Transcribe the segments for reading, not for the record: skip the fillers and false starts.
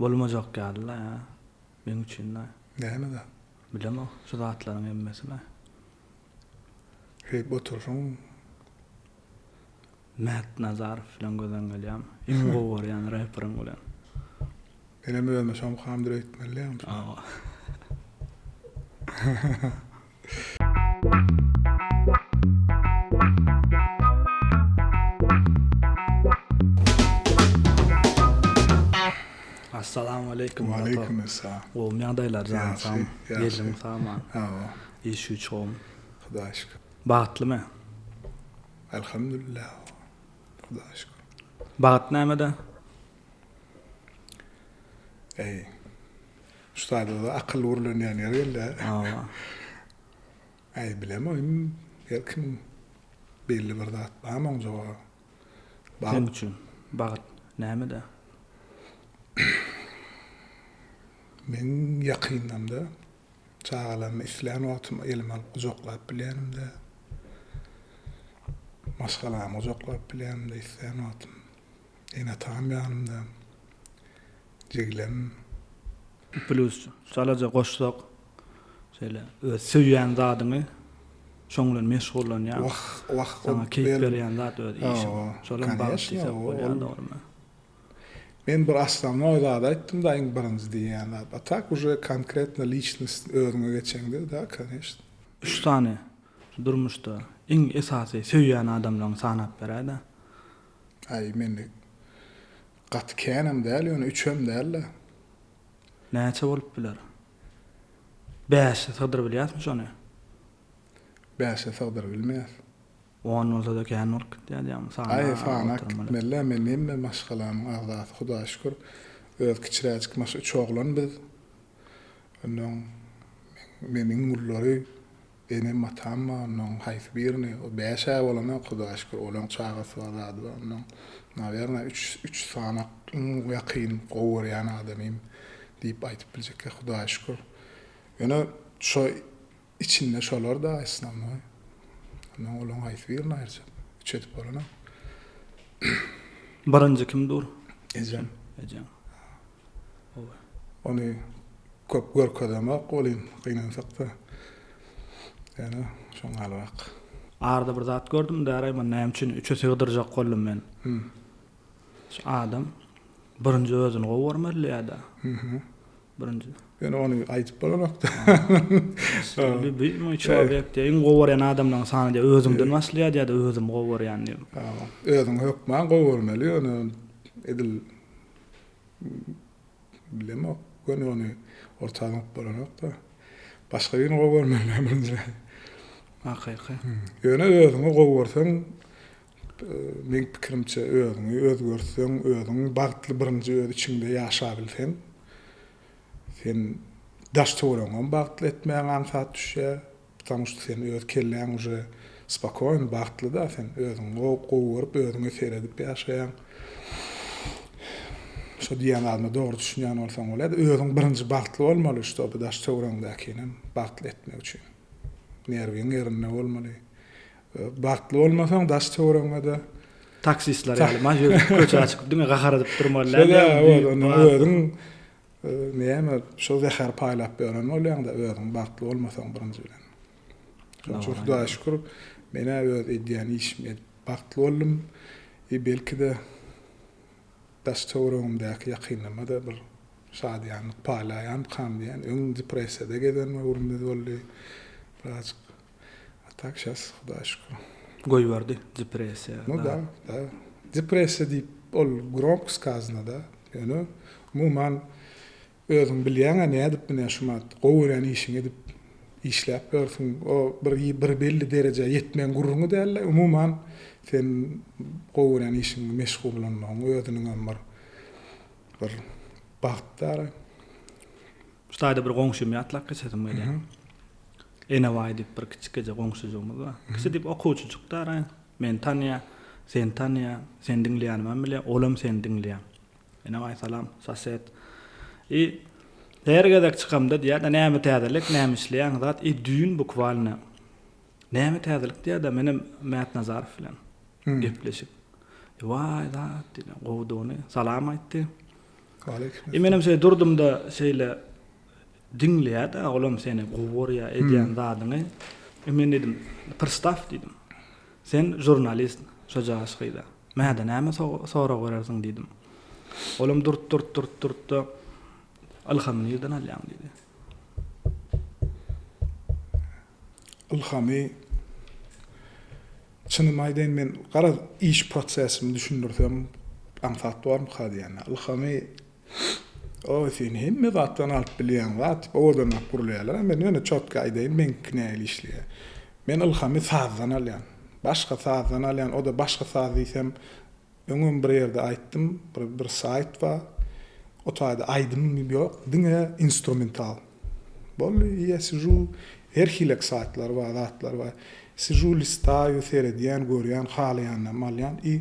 Bolmajak ýaly-la ýa. Meň üçin-le. Näme zat? Bilemok, şu zatlaryň hemmesi-le. Şeýdip oturşyň. Mät Nazarow bilen göz öňüne gelýärmi? Iň gowy görýän reperiň bilen. Menem özüme şo mukamdyr öýtmeli ýaňy. Hawa. Assalamu aleýkum. Waleýkim essalam. Gowumy ýagdaýlar janyň sagmy? Geldiň sagman. Hawa. Iş güýç gowumy? Hudaýa şükür. Bagtlymy? Elhamdülillah. Hudaýa şükür. Bagt nämede? Eý. Şu taýda-da akyl gürlenýän ýer geldi. Hawa. Äý, bilemok, indi her kimiň belli bir zat barmy oň jogaby? Bagt. Seň üçin bagt nämede? Meň ýakynlamda çagalarymy islän wagtym elime alyp gujaklap bilýänimde, maşgalamy gujaklap bilýänimde islän wagtym, ene-atam ýanymda. Jiglem. Plus çalaja goşsak şeýle öz söýýän zadyňy şoň bilen meşgullanýaň. Wah wah Saňa keýp berýän zat öz işiň. Şolam bagt diýsek bolýar dogrymy. Men bir osnownoý zady aýtdym da iň birinji diýýän zat. A tak уже konkretno liçnost özüňe geçeňde da koneçno. Üç sany şu durmuşda iň esasy söýýän adamlaryňy sanap beräýdä. Aý mende Gaty känem däl ýöne üçem däl-de. Näçe bolup biler? Bäşe sygdyryp bilýäsmi şony? Bäşe sygdyryp bilmeýäs. On bolsa-da kän bolup gitýär diýýäňmi? Sanap Aý, sanap gitmeli-dä. Men hemme maşgalamyň agzasy, Hudaýa şükür. Öz kiçiräjik maş üç oglan biz. Onnoň men iň ullary. Enem atam bar onnoň haýsy birini o bäşä bolanok hudaýa şükür olaň çagasy bar zady bar onnoň nawerna üç üç sanak iň ýakyn gowy görýän adamym diýip aýdyp biljekkä hudaýa şükür ýöne şo içinde şolar da osnownoý onnoň olaň haýsy birini aýyrjak üç edip bolanok. Birinji kim dur? Ejem. Ejeň. Gowy. Ony köp görkezemok welin gynansakda ýöne şoň ýalyrak. Arada bir zat gördüm däraýman näme üçin üçe sygdyrjak boldum men. Şu adam birinji özüni gowy görmeli ýa-da. Birinji. Ýöne ony aýdyp bolanokda. Lübimyý çowek diýýär. Iň gowy görýän adamlaryň sany diýýär. Özüňden başlaýar diýýär-de özümi gowy görýän diýip. Özüňi hökman gowy görmeli ýöne edil Bilemok, göni ony orta zyňyp bolanok-da. Başga birini gowy görmeli däl birinji. Hakyky. Ýöne özüňi gowy görseň, meň pikirimçe özüňi özgertseň, özüň bagtly birinji öz içiňde ýaşabilseň, sen daş-töweregiňem bagtly etmäge aňsat düşýär. Patamu şto sen öz kelläň uje spakoýny bagtly da sen özüňi gowy görüp özüňe seredip ýaşaýaň. Şo diýýän zadyma dogry düşünýän bolsaň bolýada özüň birinji bagtly bolmaly ştoby daş töweregiňdäkinem bagtly etmek üçin. Nerwiň ýerinde bolmaly. Bagtly bolmasaň daş töweregiňede Taksistler ýaly maşyn köçä çykyp diňe gahar edip durmaly däl. Şo-da özüň Näme, şo zäher paýlap ýören bolýaň-da, özüň bagtly bolmasaň birinji bilen. Şonuň üçin Hudaýa şükür, men-ä öz edýän işimi edip bagtly boldum. I belki-de, daş-töweregimdäki ýakynlaryma-da bir şadyýanlyk paýlaýarmykam diýýän. Öň depressiýada gezen döwrümiz boldy birazjyk. A tak şas, Hudaýa şükür. Goýberdi depressiýa. Nu da, da. Depressiýa diýip ol gromko skazano da. Ýöne umuman özüň bilýäň-ä nädip ine şumat gowy görýän işiňi edip işläp ýörsüň. O bir bir belli derejä ýetmegiň gürrüňi däl-de, umuman sen gowy görýän işiňe meşgullanmagyň özüniňem bir bir bagt dara. Şu taýda bir goňşymy ýatlap geçesim gelýär. Enebaý diýip bir kiçikeje goňşujygymyz bar. Kiçi diýip okuwçyjyk dara. Meni tanýar, seni tanýar, seni diňleýänimem bilýär, olam seni diňleýär. Enebaý salam, sosed. I her gezek çykamda diýýär-de, näme täzelik, näme işleýäň zat. I düýn bukwalno näme täzelik diýýär-de, menem Mätnazarow bilen gepleşik. Waý zat diýýär, gowudygyny salam aýtdy. Waleýkim E menem şeýle durdum-da şeýle diňleýär-de olam seni gowy görýär edýän zadyňy. E men diýdim, prstaf diýdim. Sen žurnalist şo jaş gyza. Mäde näme sorag berersiň diýdim. Olam durt durt durt durt-da ylhamy nirden alýaň diýdi. Ylhamy çynymy aýdaýyn men garaz iş prosesimi düşündirsem aňsat bormyka diýýän. Ylhamy oý sen hemme zatdan alyp bilýäň zat diýip owadanlap gürleýärler. Men ýöne çotga aýdaýyn meňki nähili işleýär. Men ylhamy sazdan alýan. Başga sazdan alýan o-da başga saz diýsem Öňem bir ýerde aýtdym, bir bir saýt bar. O taýda aýdym ýok, diňe instrumental. Boldy, i ýa sižu, her hilek saýtlar bar, zatlar bar. Sižu, listaýu, seredýän, görýän, halaýanlarymy alýan i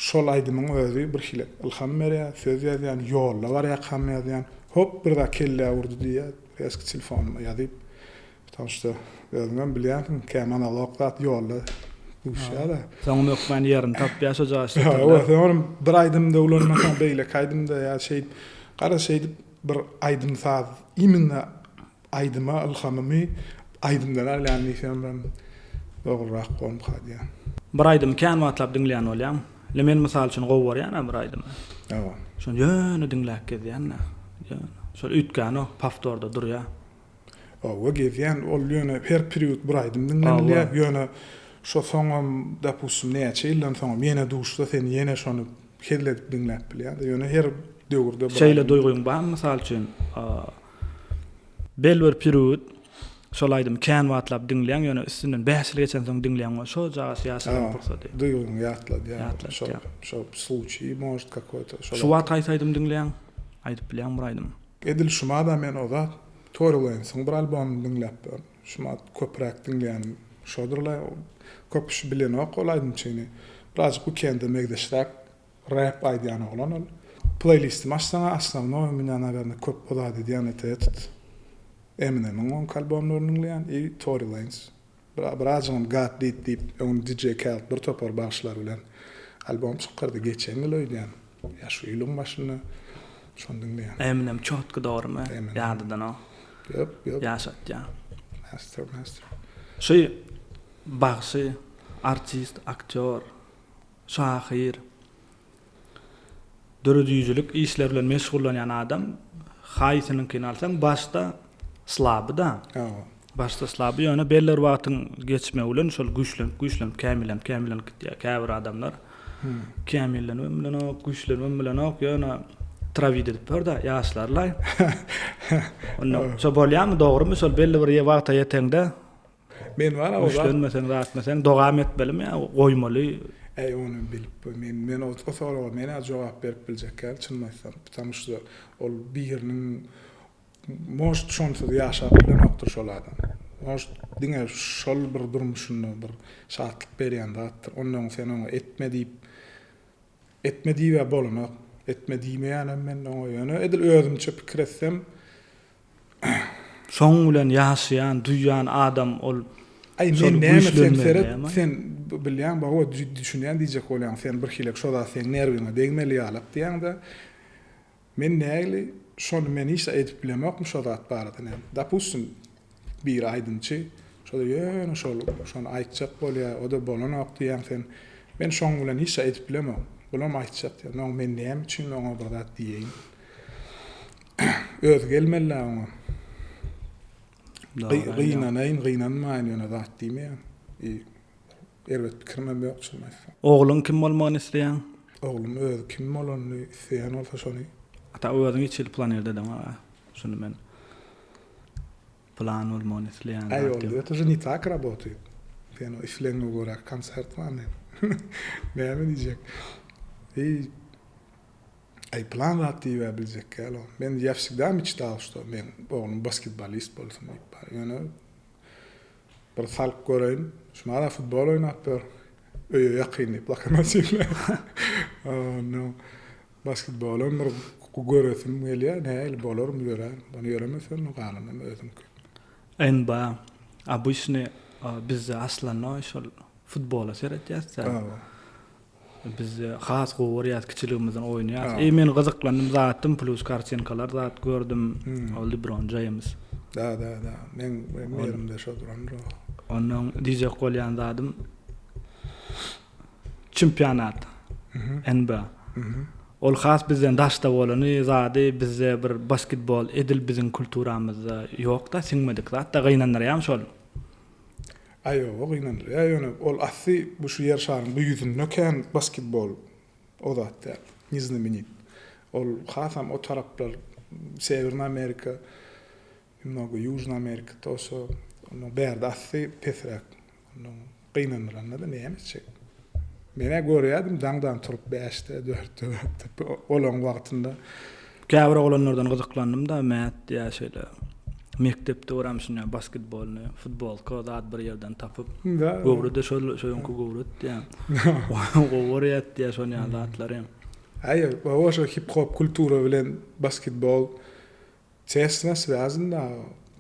şol aýdymyň özi bir hilek ylham berýär, söz ýazýan, ýolda barýarkam ýazýan. Hop, bir zat kellä urdy diýýär, reski telefonyma ýazyp, Потому что özüňem bilýänsiň, kä monolog zat ýolda duşýar-da. Soňam hökman ýerini tapýar şo jaş setirler. Hawa, sen ony bir aýdymda ulanmasaň beýleki aýdymda ýa şeýdip, garaz şeýdip bir aýdym-saz imенно aýdyma ylhamymy aýdymdan alýan diýsem hem dogrurak bormyka diýýän. Bir aýdymy kän wagtlap diňleýän bolýaň. Ine men mysal üçin gowy görýän-ä bir aýdymy. Hawa. Şony ýöne diňläp gezýän-dä. Ýöne. Şol üýtgänok, powtorda durýar. Hawa gezýän ol ýöne her period bir aýdym diňlenilýär ýöne şo soňam dopustim näçe ýyldan soňam ýene duşsa sen ýene şony hezil edip diňläp bilýäňde ýöne her döwürde bir Şeýle duýgyň barmy mysal üçin belli bir period şol aýdymy kän wagtlap diňleýäň ýöne üstünden 5 ýyl geçensoň diňleýäň we şojagaz ýaşalan pursady. Duýgyňy ýatladýar. Ýatladýar. Şo sluçiý может какой то. Şu wagt haýsy aýdym diňleýäň? Aýdyp bilýäňmi bir aýdym? Edil şumada men ozat Tory Lanesiň bir albomyny diňläp ýörün. Şumat köpräk diňleýänim şodurlaý. Köp kişi bilenok ol aýdymçyny. Birazjyk Weekend-e megzeşräk rap aýdýan oglan ol. Playlistimi açsaňa osnownoý u menýa nawerno köp ozat edýän это этот Eminemiň oňki albomlaryny diňleýän i Tory Lanez. Birazjygam God Did diýip öňüm DJ Khaled bir topar bagşylar bilen albom çykardy geçen ýyl öýdýän ýa şu ýylyň başynda şony diňleýän. Eminem çotky dogrymy ýadydanok. Ýok ýok. Ýaşatýa. Master master. Şu bagşy, artist, aktýor, şahyr. Döredijilik işleri bilen meşgullanýan adam haýsynyňkyny alsaň başda slaby-da. Başda slaby ýöne belli bir wagtyň geçmegi bilen şol güýçlenip güýçlenip kämillenip kämillenip gitýär. Käbir adamlar kämillenibem bilenok, güýçlenibem bilenok ýöne trawid edip ýör-de ýaşlarlaý. Onda şo bolýarmy dogrymy şol belli bir wagta ýeteňde Men bar o zat. Güýçlenmeseň zatmeseň dogam etmelimi ýa goýmaly? Äý ony bilip men men o soraga men-ä jogap berip biljek däl çynymy aýtsam. Ptamuşda ol biriniň может şonsuz ýaşap bilenokdyr şol adam. Может diňe şol bir durmuşynda bir şatlyk berýän zatdyr. Onnoň sen oňa etme diýip etme diýib-ä bolanok. Etme diýmeýänem men oňa ýöne edil özümçe pikir etsem Şoň bilen ýaşaýan, duýýan adam ol Aý men näme sen seret sen bilýäň bawa düşünýän diýjek bolýaň sen bir hilek şo zat seň nerwiňe degmeli ýalak diýýäňdä men nägili şony men hiç zat edip bilemokmy şo zat barada näme dopustim biri aýdymçy şoda ýöne şol şony aýtjak bolýa oda bolanok diýýäň sen men şoň bilen hiç zat edip bilemok bulam aýtjak diýýär no men näme üçin oňa bir zat diýeýin Özi gelmeli-dä oňa. Gynanaýyn, gynanmaýyn ýöne zat diýmeýän. Erbet pikirimem ýok çynymy aýtsam. Ogluň kim bolmagyny isleýäň? Oglum özi kim bolanyny isleýän bolsa şony. Ata özüň hiç hili planirde edeňok-a. Şuny men plan bolmagyny isleýän zat ýok. Aý, это же не так работает. Sen o islegiňe görä konsert barmy? Näme diýjek? I Aý plan zat diýibä biljek däl o. Men ýa wsigda meçtal şto meň oglum basketbolist bolsun diýip bar. Ýöne bir salyp göreýin. Şumada futbol oýnap ýör. Öýe ýakyn diýip lokomotiwle. No. Basketbolam bir göresim gelýär. Nähili bolarmy ýörär. Ony ýöremesem galanam özüňki. NBA obyçny bizde aslanda şol futbola seretýäs-dä. Biz has gowy görýäs kiçiligimizden oýnaýas. E men gyzyklandym zatdym plus kartinkalar zat gördüm. Ol LeBron James. Da da da. Men benim ýerimde şo durandyr o. Ondan diýjek bolýan zadym çempionat. NBA. Ol has bizden daşda bolany zady bizde bir basketbol edil biziň kulturamyzda ýokda siňmedik zat da gynandyrýam şol. Aý ýoga gynandyrýar ýöne ol asly bu şu ýer şaryň bu ýüzünde kän basketbol o zat däl ne znamenit ol hasam o taraplar sewerny amerika nemnogo ýužny amerika tosa ondan bärde asly pesräk ondan gynandyranda-da näme etjek men-ä görýärdim daňdan turup bäşde dörtde zatda olaň wagtynda Käbir oglanlardan gyzyklandym-da, Mät diýýär şeýle mekdepde görem şunýa basketbolny, futbolka zat bir ýerden tapyp, göwre-de şol şoňky göwre diýýär. Gowy görýär diýýär şonýa zatlary. Aý, hawa şo hip-hop kultura bilen basketbol tesno swýazan da,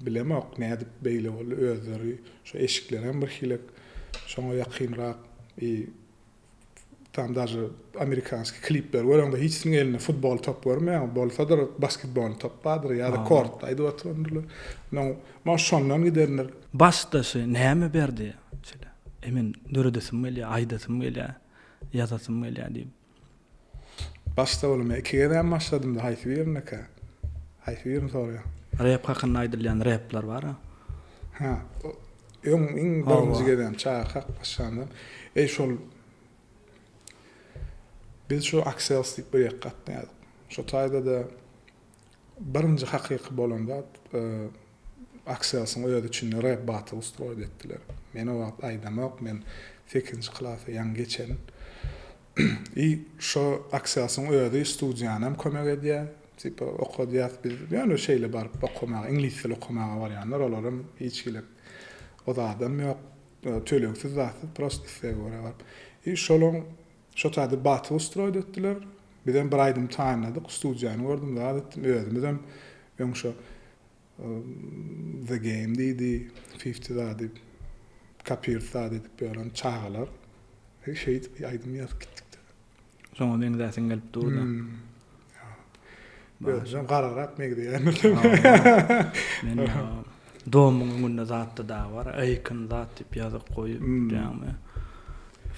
bilemok nädip beýle boldy özleri şo eşiklerem birhilek şoňa ýakynrak i Tam daže amerikanskiý klipleri göreňde hiç kimiň elinde futbol top görmeýäň, bolsadyr basketbolny top bardyr ýa-da kortda aýdyp oturandyrlar. Onuň может şondan gidendir. Başdaşy näme berdi şeýle e men döredesim gelýär, aýdasym gelýär, ýazasym gelýär diýip. Başda ol men ikige däm başladymda haýsy birindekä? Haýsy birini soraýaň? Rep hakynda aýdylýan repler bar-a. Hä, öň iň birinji gezegem çagakak başlandym. Eý şol biz şu Aksels diýip bir ýere gatnaýardyk. Şo taýda-da birinji hakyky bolan zat Akselsiň öz içinde rap battle ustroýt etdiler. Men o wagt aýdamok, men sekizinji klasa ýaňy geçen. I şo Akselsiň özi studiýanam kömek edýär. Tipa okadýas biz. Ýöne şeýle baryp okamaga, iňlis dili okamaga barýanlar, olaram hiç hili o zadam ýok. Tölegsiz zatsyz, prosto islege görä baryp. I şolaň şo taýda battle ustroýt etdiler. Bizem bir aýdym taýynladyk, studiýany gördüm, zat etdim. Özümizem öň şo The Game diýdi, Fifty zady kopird zat edip ýören çagalar. Şeýdip aýdym ýazyp gitdik. Şoňa meňzäsiň gelip dur-da. Özüm gararak meňzeýändir. Men domyň öňünde zatda dagy bar. Akon zat diýip ýazyp goýup, bilýäňmi?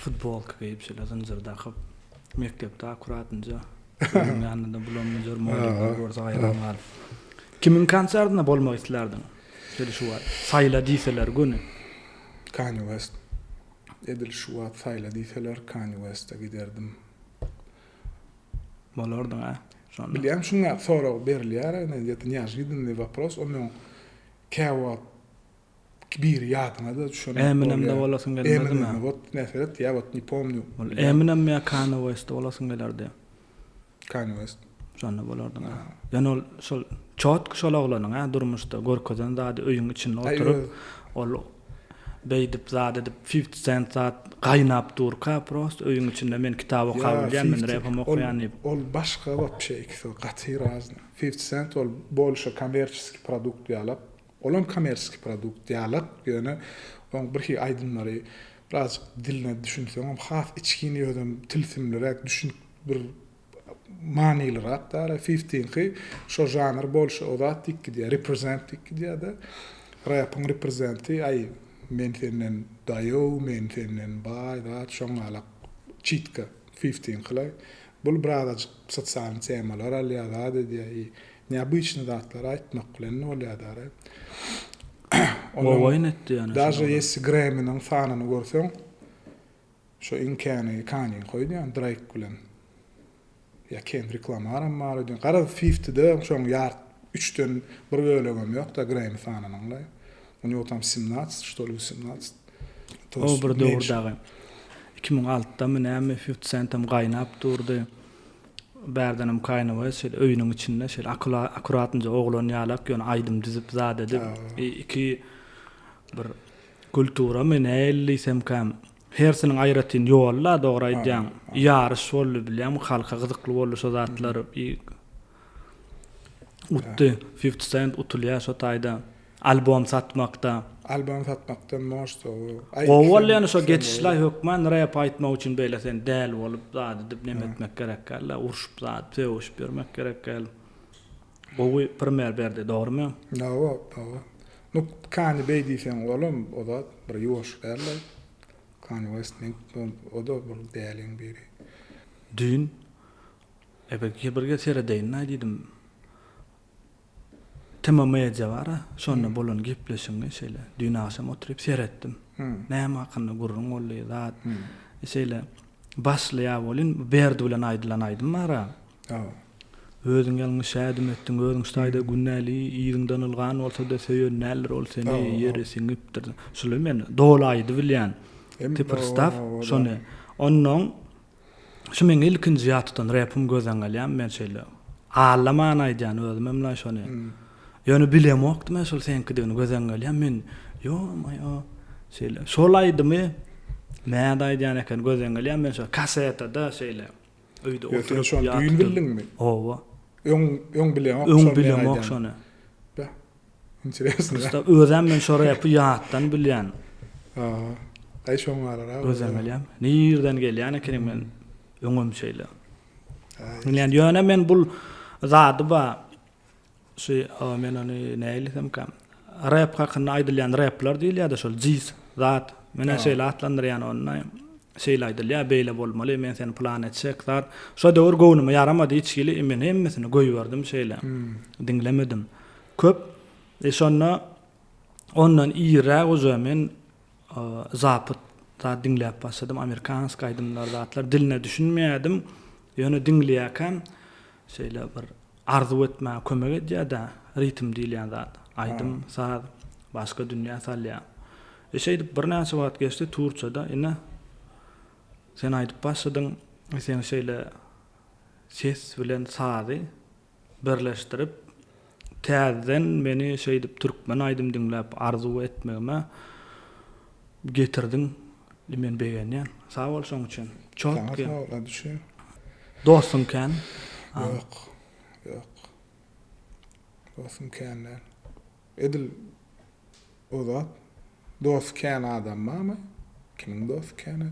Futbolka geýip şeýle zynjyr dakyp, mekdepde akkuratynja öýüň ýanynda bulamyjyr mugallymlar görse haýran galyp. Kimiň konsertinde bolmak islärdiň? Şeýle şu wagt saýla diýseler göni. Kanye West. Edil şu wagt saýla diýseler Kanye West-e giderdim. Bolardyň a şonda. Bilýän şuňa sorag berilýär ine это неожиданный вопрос onuň käwagt biri ýadyňa-da düşenok bolýar. Eminemde bolasyň gelmezmi? Eminemde wot ne seret ýa wot ne pomnyu. Ol Eminem ýa Kanye West bolasyň gelerdi. Kanye West. Şonda bolardyň a. Ýöne ol şol çotki şol oglanyň a durmuşda görkezen zady öýüň içinde oturyp ol beýdip zat edip Fifty Cent zat gaýnap durka prosto öýüň içinde men kitap okap bilýän men repem okaýan diýip. Ol başga wapşe ikisi gaty razny. Fifty Cent ol bolşa kommerçeskiý produkt ýalak. Olam kommerçeskiý produkt ýalak ýöne oň birhili aýdymlary birazjyk diline düşünseňem has içgin özem tilsimliräk düşünip bir manylyrak dara fiftiňki şo žanr bolşy o zat diýip gidýär represent diýip gidýärde repiň representi aý men senden daýow men senden baý zat şoňňalak çitka fiftiňkilaý bul birazajyk sosialnyý temalar alýar zat edýär i neobyçnyý zatlar aýtmak bilen bolýar dara Gowy oýun etdi ýöne daže ýesi Gremminiň sanyny görseň Şo iň käni Kanye goýdýan Drake bilen. Ýa Kendrick Lamaram bar öýdýän. Garaz Fifty-de şoň ýart üçden bir bölegem ýok-da Grammy sanynyň-laý. U nego tam semnadset, što li wsemnadset. To O bir döwür dagy. 2006-damy näme Fifty Centem gaýnap durdy. Bärdenem Kanye West şeýle öýüniň içinde şeýle akkuratnyja oglan ýalak ýöne aýdym düzüp zat edip iki bir Kulturamy nähili diýsemkäm, hersiniň aýratyn ýoly-da dogry aýdýaň. Ýaryş boldy bilýäňmi, halka gyzykly boldy şo zatlar. Utdy. Fifty Cent utulýar şo taýda. Albom satmakda. Albom satmakdan может o. Gowy boldy ýöne şo geçişlaý hökman rep aýtmak üçin beýle sen däli bolup zat edip neme etmek gerek däl-de urşup zat sögüşip ýörmek gerek däl. Gowy primer berdi dogrymy? Hawa hawa. Nu Kanye beý diýseň olam o zat bir ýuwaş däl-de. Kanye West meň o-da bir däliň biri. Düýn Ebe bir gez seredeýin-aý diýdim. Tema media bar-a, şonda bolan gepleşigiňi şeýle düýn agşam oturyp seretdim. Näme hakynda gürrüň boldy, zat. Şeýle başlaýar welin, Berdi bilen aýdylan aýdym bar-a. Özüň ýalňyş ädim etdiň, özüň şu taýda günäli, yzyňdan ylgan bolsa-da söýen däldir ol seni, ýere siňipdir. Şuly men doly aýdybilýän. Ty prstaw şony. Onnoň Şu meň ilkinji ýat tutan repim gözden galýan men şeýle allaman aýdýan özümem la şony. Ýöne bilemokdym men şol seňkidigini gözden galýan men ýo-maýo şeýle şol aýdymy Mäd aýdýan eken gözden galýan men şo kasetada şeýle öýde oturyp sen şony düýn bildiňmi? Hawa. Öň öň bileňok Öň bilemok şony. Interesno. Usta özem men şo repi ýatdan bilýän. Aha. Aý şoň galar Gözem gelýän. Nirden gelýän ekeniň men öňem şeýle. Bilýän ýöne men bul zady ba şu men ony nälesemkäm. Rep hakynda aýdylýan repler diýilýär-de şol jis zat. Men şeýle atlandyrýan ony. Şeýle aýdylýar, beýle bolmaly, men seni plan etjek zat. Şo döwür göwnüme ýaramady hiç hili, men hemmesini goýberdim şeýle. Diňlemedim. Köp. E şonda ondan irräk uje men zapad zat diňläp başladym, amerikansk aýdymlar zatlar diline düşünmeýärdim. Ýöne diňleýärkäm şeýle bir arzuw etmäge kömek edýär-dä, ritm diýilýän zat. Aýdym, saz başga dünýä salýar. E şeýdip birnäçe wagt geçdi, Turçada ine sen aýdyp başladyň, sen şeýle ses bilen sazy birleşdirip, täzeden meni şeýdip türkmen aýdym diňläp arzuw etmegime getirdiň. Men begenýän. Sag bol şoň üçin. Saňa sag bol, Adüşe. Dostuň kän? Ýok. Ýok. Dostum kän däl. Edil o zat dosty kän adam barmy? Kimiň dosty kän?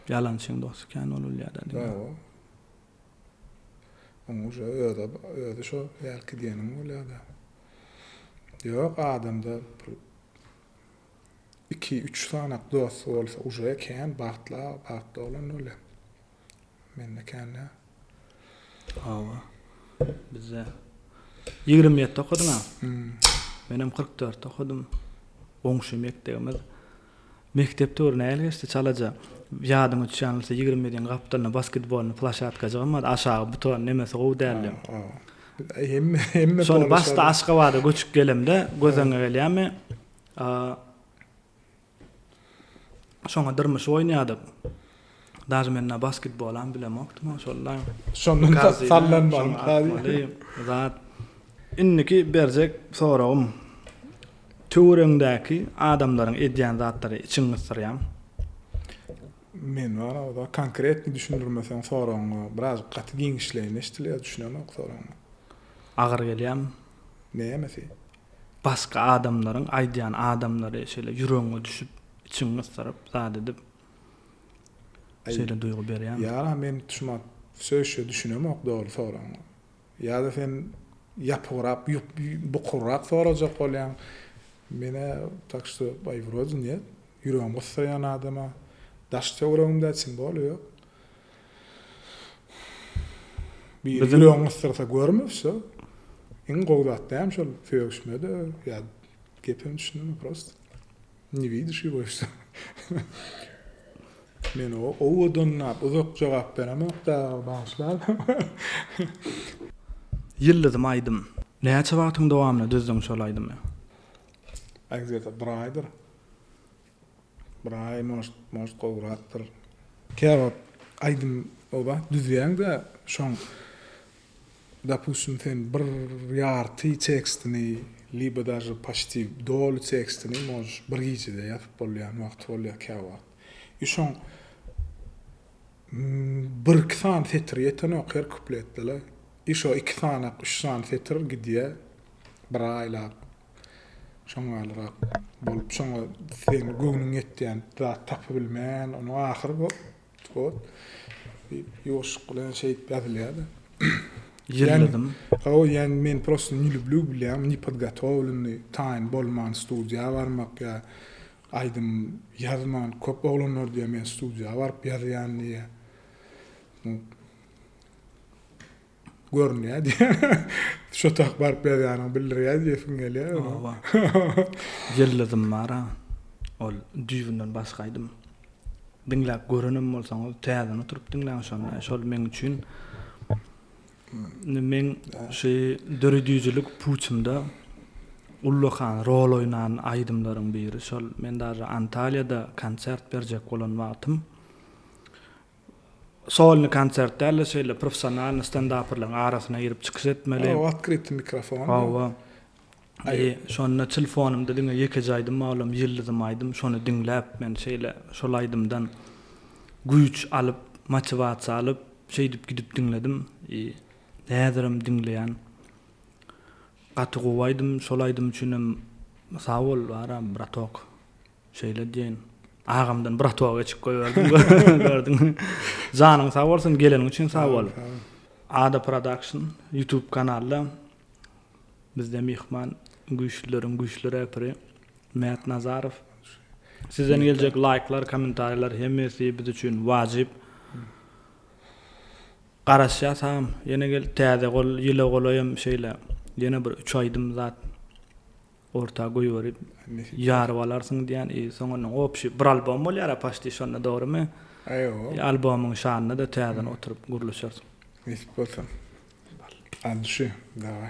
Ýalançyň dosty kän bolulýar-da diňe. Hawa. Oň uje özi özi şo hälki diýeniň bolýar-da. Ýok, adamda bir iki, üç sanak dosty bolsa uje kän bagtly bagtly oglan bolýar. Mende kän däl. Hawa. Bizde 27 okadyň-a? Menem 44 okadym. Goňşy mekdebimiz. Mekdep döwri nähili geçdi çalaja? Ýadyňa düşýän bolsa 27-iň gapdalynda basketbolny plaşatkajygam bardy. Aşagy buton nemesi gowy däldi. Hemme hemme Şony başda Aşgabada göçüp gelemde göz öňüňe gelýärmi? Şoňa dyrmyşyp oýnaýardyk. Daže men na basketbolam bilemokdym şol-la. Şondan sallanmaly zat. Indiki berjek soragym. Töweregiňdäki adamlaryň edýän zatlary içiňi gysdyrýamy? Men bar o konkretny düşündirmeseň soragyňy biraz gaty giňişleýin eşdilýär düşünemok soragyňa. Agyr gelýämi? Nämesi? Başga adamlaryň aýdýan adamlary şeýle ýüregiňe düşüp, içiňi gysdyryp, zat edip şeýle duýgy berýärmi? Ýa men şumat wsö ýeşe düşünemok dogry soragyňa. Ýa-da sen ýapygrak, bukurak sorajak bolýaň. Menä tak şto aý wrode net. Ýüregimi gysdyrýan adama daş töweregimde tim bolýa ýok. Biri ýüregiňi gysdyrsa görme wsö. Iň gowy zat näme şol sögüşmede ýa gepem düşüneme prosto. Ne widiş ýo wsö. Men owadanlap uzak jogap beremok dagy bagyşla. Ýyldyzym aýdym. Näçe wagtyň dowamynda düzdüň şol aýdymy? Aý gde-to bir aýdyr. Bir aý может, может gowrakdyr. Käwagt aýdym oba düzýäň-de şoň dopustim sen bir ýarty tekstini libo daže paçti doly tekstini możeş bir gijede ýazyp bolýan wagty bolýar käwagt. I şoň birki sany setir ýetenok her kupletde-le. I şo iki sanak, üç sany setir gidýär bir aýlap. Şoň ýalyrak bolup, şoňa seň göwnüň ýetýän zat tapybilmän, onuň ahyry bu wot diýip ýuwaşlyk bilen şeýdip ýazylýar-da. Ýyldyzym. Hawa, ýani men prosto ne lýublýu bilýäňmi, ne podgotowlennyý, taýyn bolman studiýa barmak ýa aýdym ýazman, köp oglanlar diýýär men studiýa baryp ýazýan diýýär. Görünýär diýýär. Şo tak baryp ýazýanyňy bildirýär diýesiň gelýär. Hawa. Ýyldyzym bar-a. Ol düýbünden başga aýdym. Diňläp görenem bolsaňyz, täzeden oturyp diňläň şony. Şol meň üçin indi meň şu döredijilik puçumda ullakan rol oýnan aýdymlaryň biri şol. Men daže Antalýada konsert berjek bolan wagtym Solny konsert däl-de şeýle professionalnyý stendaperleriň arasyna girip çykyş etmeli. Hawa, otkrytyý mikrofon. Hawa. I şonda telefonymda diňe ýekeje aýdym bar, olam Ýyldyzym aýdym. Şony diňläp men şeýle şol aýdymdan güýç alyp, motiwasiýa alyp, şeýdip gidip diňledim. I häzirem diňleýän. Gaty gowy aýdym, şol aýdym üçinem sag bol bara, bratok. Şeýle diýeýin. Agamdan bratok geçip goýberdim. Gördüňmi? Janyň sag bolsun, geleniň üçin sag bol. Ada Production YouTube kanalda bizde myhman güýçlüleriň güýçli reperi Mät Nazarow. Sizden geljek laýklar, kommentariýalar hemmesi biz üçin wajyp. Garaşýas agam. Ýene gel täze gol ýyla golaýam şeýle ýene bir üç aýdym zat. Orta goýberip ýaryp alarsyň diýýän i soňundan opşi bir albom bolýara paşti şonda dogrymy? Aýo. Albomyň şanyna da täzeden oturyp gürleşeris. Nesip bolsa. Al düşi. Daway.